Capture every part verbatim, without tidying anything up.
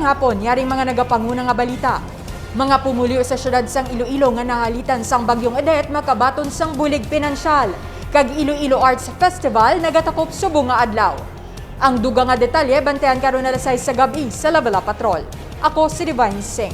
Hapon, yaring mga nagapanguna nga balita. Mga pumuluyo sa siyudad sang Iloilo nga nahalitan sang Bagyong Odette makabaton sang bulig pinansyal, kag Iloilo Arts Festival nagatakop subong nga adlaw. Ang dugang nga detalye, bantayan karon alas sais sa gab-i sa Labala Patrol. Ako si Divine Singh.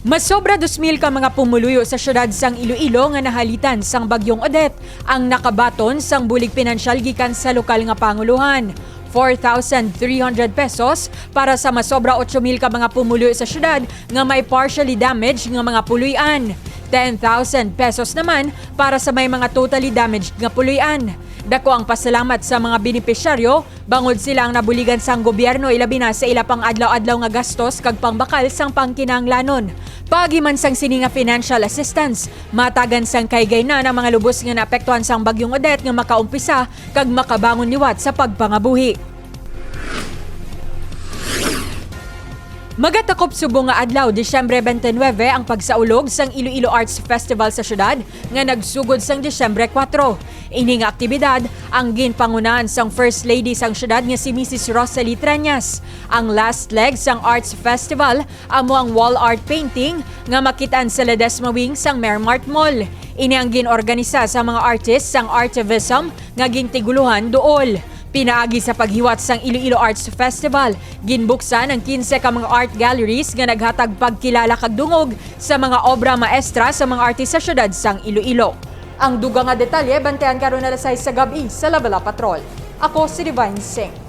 Masobra dos mil ka mga pumuluyo sa siyudad sang Iloilo nga nahalitan sang Bagyong Odette ang nakabaton sang bulig pinansyal gikan sa lokal nga panguluhan. Four thousand three hundred pesos para sa masobra ocho mil ka mga pumuluyo sa siyudad nga may partially damaged nga mga puloy-an. Ten thousand pesos naman para sa may mga totally damaged nga puloy-an. Dako ang pasalamat sa mga benepisyaryo bangod sila ang nabuligan sang gobyerno, ilabi na sa ila pang adlaw-adlaw nga gastos kag pangbakal sang pangkinahanglanon. Paagi man sang sini nga financial assistance, matagan sang kaygaynan ang mga lubos nga naapektuhan sang Bagyong Odette nga makaumpisa kag makabangon liwat sa pagpangabuhi. Magatakop subong nga adlaw, Disyembre twenty-nine, ang pagsaulog sang Iloilo Arts Festival sa siyudad nga nagsugod sang Disyembre kuwatro. Ini nga aktibidad ang ginpangunahan sang First Lady sang siyudad nga si Misis Rosalie Treñas. Ang last leg sang Arts Festival amo ang wall art painting nga makit-an sa Ledesma Wing sang Mermart Mall. Ini ang gin-organisa sa mga artists sang Artivism nga gintigulohan duol. Pinaagi sa paghiwat sang Iloilo Arts Festival, ginbuksan ang quince ka mga art galleries nga naghatag pagkilala kag dungog sa mga obra maestra sa mga artist sa siyudad sang Iloilo. Ang dugang nga detalye, bantayan karon alas sais sa gab-i sa Labala Patrol. Ako si Divine Singh.